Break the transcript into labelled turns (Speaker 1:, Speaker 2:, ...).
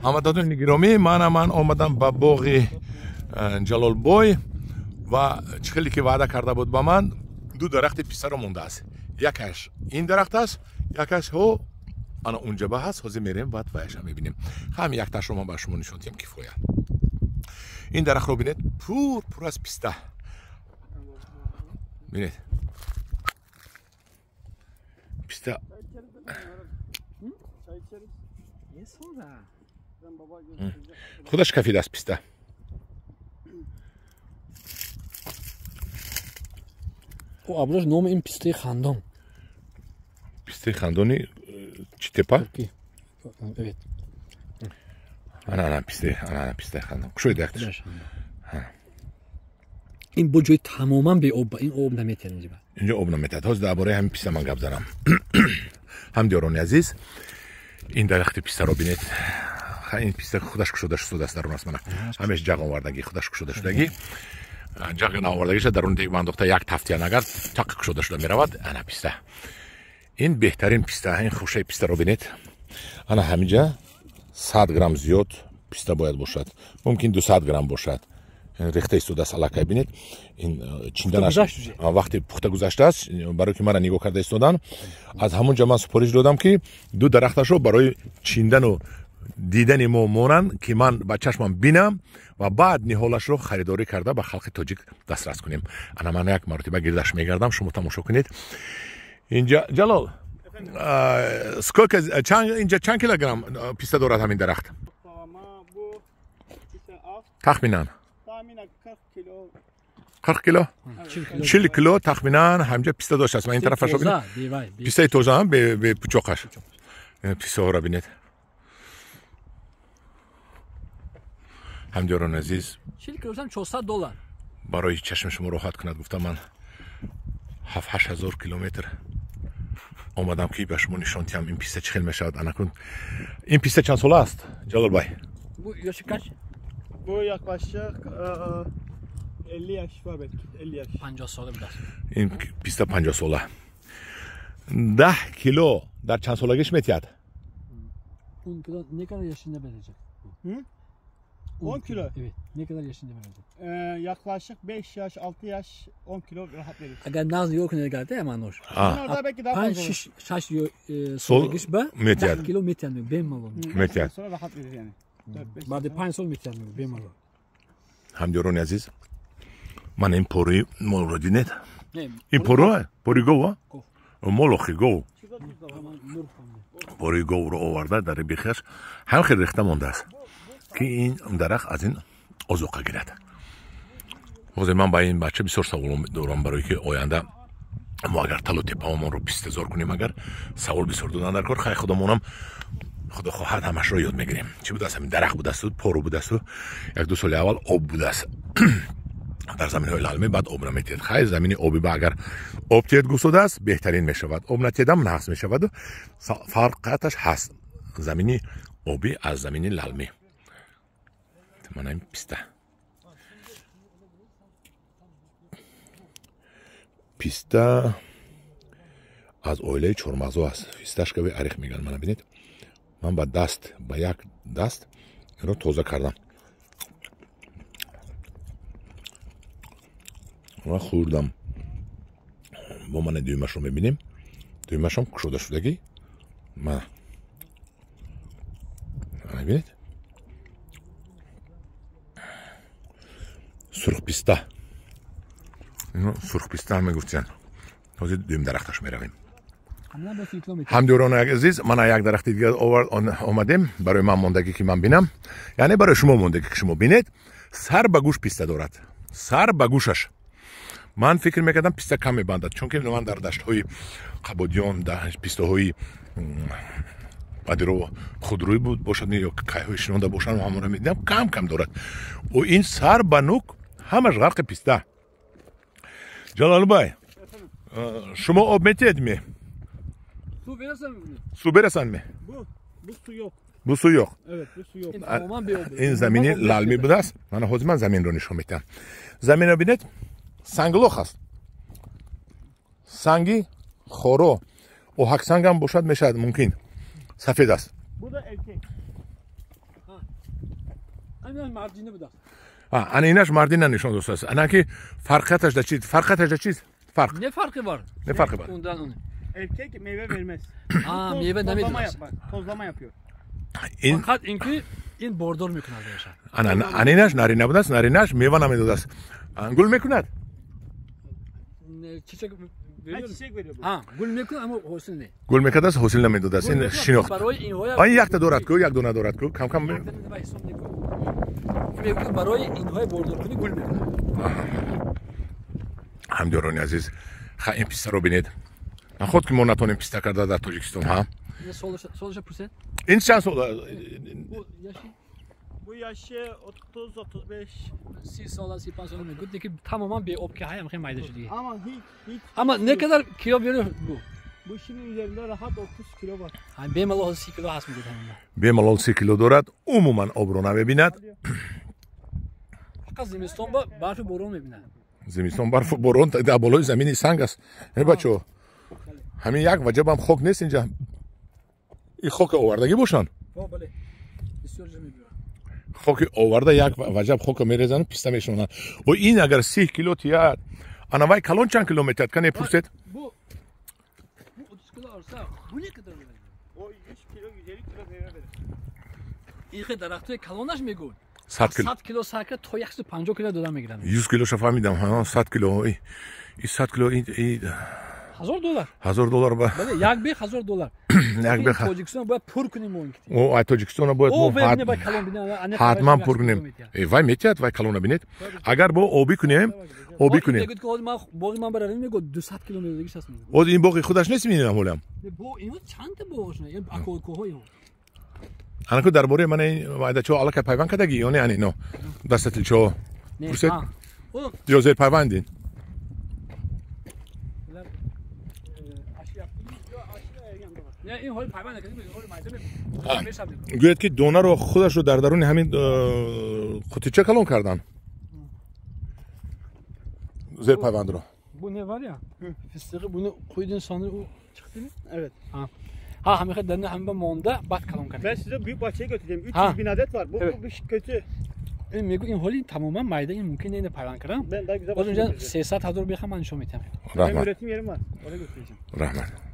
Speaker 1: Ҳамватанони гиромӣ, ман омадам ба боғи Ҷалолбой ва чӣ хеле ки ваъда карда буд ба ман, ду дарахти пистаро мондааст. Якаш ин дарахт аст, якаш ҳо ана унҷаба ҳаст. Ҳозир мерем, баъд ваяша мебинем. Ҳам якташро ман ба шумо нишон диҳам, кифоя. Ин дарахтро бинед, пур аз писта. Бинед, писта. Худаш кафидааст писта.
Speaker 2: Аброш, номи ин пистаи хандон.
Speaker 1: Пистаи хандони чӣ тепа?
Speaker 2: Evet.
Speaker 1: Ана ана пистаи, ана ана пистаи хандон. Кушоед якташ.
Speaker 2: Ин бо ҷои тамоман беоб, ин об наметиҳад инҷа.
Speaker 1: Инҷо об наметиҳад. Ҳозир дар бораи ҳамин писта ман гап занам. Ҳамдиёрони азиз, ин дарахти пистаро бинед. Ин писта худаш кушода шудааст, дарун аст, мана. Ҳамеш ҷағ овардагӣ, худаш кушода шудагӣ. Ҷағ наовардагиша дарун дег андохта як тафтиян агар тақ кушода шуда меравад. Ана писта. Ин беҳтарин писта, ин хушаи пистаро бинед. Ана ҳаминҷа 100 грамм зиёд писта бояд бошад. Мумкин 200 грамм бошад. Рехта истодааст аллакай, бинед. Ин чинданаш вақте пухта гузаштааст, барои ки мара нигоҳ карда истодан. Аз ҳамон ҷо ман супориш додам, ки ду дарахташро барои чиндану дидани мо монанд, ки ман ба чашмам бинам ва баъд ниҳолашро харидорӣ карда ба халқи тоҷик дастрас кунем. Ана ман як маротиба гирдаш мегардам, шумо тамошо кунед. Инҷа Ҷалол, сколько, инҷа чанд килограмм писта дорад ҳамин дарахт? Тахминан 40 кило, 40 кило тахминан ҳамҷа писта доштааст. Ман ин тарафашро бинед, пистаи тоза ҳам бе пучоқаш. Пистаҳоро бинед. Ҳамдиёрони азиз,
Speaker 2: 40 килошам 400 доллар.
Speaker 1: Барои чашми шумо роҳат кунад гуфта ман 7-8 ҳазор километр омадам, ки ба шумо нишон диҳам ин писта чӣ хел мешавад. Анакун ин писта чанд сола аст, Ҷалолбай?
Speaker 2: Bu yaşı kaç?
Speaker 3: Bu yaklaşık 50 yaş var belki, 50 yaş.
Speaker 2: 50 сола будааст.
Speaker 1: Ин писта 50 сола. 10 кило дар чанд солагиш метиҳад?
Speaker 2: 10 kilo ne kadar yaşında verecek?
Speaker 3: Hı? 10 kilo?
Speaker 2: Evet. Ne kadar yaşında verecek?
Speaker 3: Yaklaşık 5 yaş, 6 yaş 10 kilo rahat verir.
Speaker 2: Agar naz yo'q nergada amanosh.
Speaker 3: Orada belki daha fazla olur.
Speaker 2: 5 6 soлагиш ба
Speaker 1: метиҳад.
Speaker 2: 10 кило метиҳад бемалол.
Speaker 1: Метиҳад.
Speaker 3: Sonra rahat verir yani.
Speaker 2: Баъди 5 сол метиҳад бемалол.
Speaker 1: Ҳамдиёрони азиз, ман ин пори молро динед. Ин поро, пори гов, молохи гов. Пори говро оварда дар бихаш ҳам хел рехта мондааст, ки ин дарахт аз ин озуқа гирад. Ҳозир ман ба ин бача бисёр савол дорам, барое ки оянда мо агар талу тепаомонро пистазор кунем, агар савол бисёр додан дар кор, хай худомонам худо хоҳад ҳамашро ёд мегирем. Чӣ будааст? Ҳамин дарахт будасту пору будасту як-ду соли аввал об будааст дар заминҳои лалмӣ, баъд об наметиҳад. Хай замини оби ба агар об тиҳед гусодааст, беҳтарин мешавад. Об натиҳедам нағз мешаваду фарқияташ ҳаст замини обӣ аз замини лалмӣ. Мана ин писта. Писта аз оилаи чормағзо аст. Фисташкави арих мегӯянд. Мана бинед, ман ба даст, ба як даст инро тоза кардам ва хӯрдам. Бо мана дуюмашро мебинем. Дуюмашам кушода шудагӣ. Мана бинед, сурхписта. Ино сурхписта мегуфтиянд. Ҳозир дуюм дарахташ меравем. Ҳамдиёрони азиз, мана як дарахти дигар омадем. Барои ман мондагӣ, ки ман бинам, яъне барои шумо мондагӣ, ки шумо бинед. Сар ба гӯш писта дорад, сар ба гӯшаш. Ман фикр мекардам, писта кам мебандад, чунки ман дар даштҳои Қабодиён пистаҳои бадиро худрӯй буд бошад ё кайҳои шинонда бошанд, ҳамонро медидам, кам кам дорад. О ин сар ба нук ҳамаш ғарқи писта. Ҷалолбай, шумо об метиҳед ме? Су берасанд ме?
Speaker 3: Bu su yo'q.
Speaker 1: Bu su yo'q.
Speaker 3: Evet, bu su yo'q.
Speaker 1: Ин замини лалмӣ будааст. Мана ҳозир ман заминро нишон медиҳам. Заминро бинед, санглох аст. Санги хоро, оҳаксангам бошад мешавад мумкин. Сафед аст.
Speaker 3: Bu da erkek.
Speaker 2: Ҳамин мардина будааст.
Speaker 1: Ана инаш мардина нишон додааст. Ана ки фарқияташ дар чист? Фарқияташ дар чист? Fark.
Speaker 2: Ne farkı var?
Speaker 1: Ne farkı var?
Speaker 2: Ondan onu.
Speaker 3: Erkek meyve vermez.
Speaker 2: Ha, meyve
Speaker 3: tozlama
Speaker 2: namedad.
Speaker 3: yapar. Tozlama yapıyor.
Speaker 2: Faqat inki ин бордор мекунад реша.
Speaker 1: Ана ана инаш нарина будааст, наринаш мева намедодааст. Гул мекунад?
Speaker 2: Çiçek
Speaker 3: Ha, çiçek veriyor bu.
Speaker 2: Ha, гул мекунад, аммо ҳосил не.
Speaker 1: Гул мекардааст, ҳосил намедодааст. Ин шинохт.
Speaker 2: Барои инҳоя
Speaker 1: Ан якта дорад ку, як дона дорад ку, кам кам.
Speaker 2: Мегӯяд барои инҳои бордоркунӣ гул мекунад.
Speaker 1: Ҳамдиёрони азиз, ха ин пистаро бинед. Наход ки мо натонем писта карда дар Тоҷикистон, ҳа?
Speaker 2: Солаша пурсед.
Speaker 1: Ин чанд сол?
Speaker 2: Bu yaşı
Speaker 3: Bu yaşı 30-35.
Speaker 2: 30 sola, 35 sola мегӯяд, ки тамоман беоб ки ҳаям хеле майда шудиги.
Speaker 3: Ama hiç hiç.
Speaker 2: Ama ne kadar kilo veriyor bu?
Speaker 3: Bu şimdi üzerinde rahat 30 kilo var.
Speaker 2: Ha, бемалол 30 кило ҳаст мегӯяд ҳамин.
Speaker 1: Бемалол 30 кило дорад, умуман обро намебинад.
Speaker 2: Фақат зимистон ба барфу борон мебинад.
Speaker 1: Зимистон барфу борон дар болои замини санг аст. Э бачо, ҳамин як ваҷабам хок нест инҷа. Ин хоки овардагӣ бошанд?
Speaker 2: Бале. Бисёр ҷо мебиёранд.
Speaker 1: Хоки оварда як ваҷаб хока мерезанд, писта мешонанд. О ин агар 30 кило тияд, ана вай калон чанд кило метиҳад? Кане пурсед?
Speaker 2: Bu 30 kilo olsa bu ne kadar olur?
Speaker 3: O 100 kilo 150 kilo meyve verir.
Speaker 2: Ин дарахтои калонаш мегӯяд.
Speaker 1: 100 кило.
Speaker 2: 100 кило сар кард то 150 кило дода мегиранд.
Speaker 1: 100 килоша фаҳмидам. Ҳа, 100 кило. И 100 кило ин
Speaker 2: $1000.
Speaker 1: $1000 ба.
Speaker 2: Бале, як бех $1000.
Speaker 1: Як бех.
Speaker 2: Тоҷикистон бояд пур кунем мо ин кити.
Speaker 1: О, ай Тоҷикистона бояд мо ҳатман пур кунем. Э, вай метиҳад, вай калона бинед. Агар бо обӣ кунем, обӣ кунем.
Speaker 2: Мегӯяд ки ҳозир ман боғи ман баравем, мегӯяд 200 кило медодагиш аст мегӯяд.
Speaker 1: Оз ин боғи худаш нест мебинам ҳолам.
Speaker 2: Бо инҳо чандта боғошна? Ин акоҳои инҳо.
Speaker 1: Анаку дар бораи мана ин майдачаҳо аллакай пайванд кардагӣ ё не ани ино? Дастатилчаҳо. Пурсед? Ё зер пайвандин? Гӯяд ки донаро худашро дар даруни ҳамин қутича калон кардан. Зер пайвандро.
Speaker 2: Bu ne var ya? Fıstığı bunu koyduğun sonra o çıktı mı?
Speaker 3: Evet.
Speaker 2: Ha, ҳамин дар ҳама монда баъд калон кард.
Speaker 3: Ben size büyük bahçeye götüreceğim. 300 bin adet var. Bu kötü.
Speaker 2: Мегӯ ин ҳоли тамоман майда ин мумкин не пайванд кардам.
Speaker 3: Ben daha güzel
Speaker 2: Боз унҷа 300 ҳазор беха ман нишон метиҳам.
Speaker 1: Раҳмат.
Speaker 3: Üretim yerim var. Oraya götüreceğim.
Speaker 1: Раҳмат.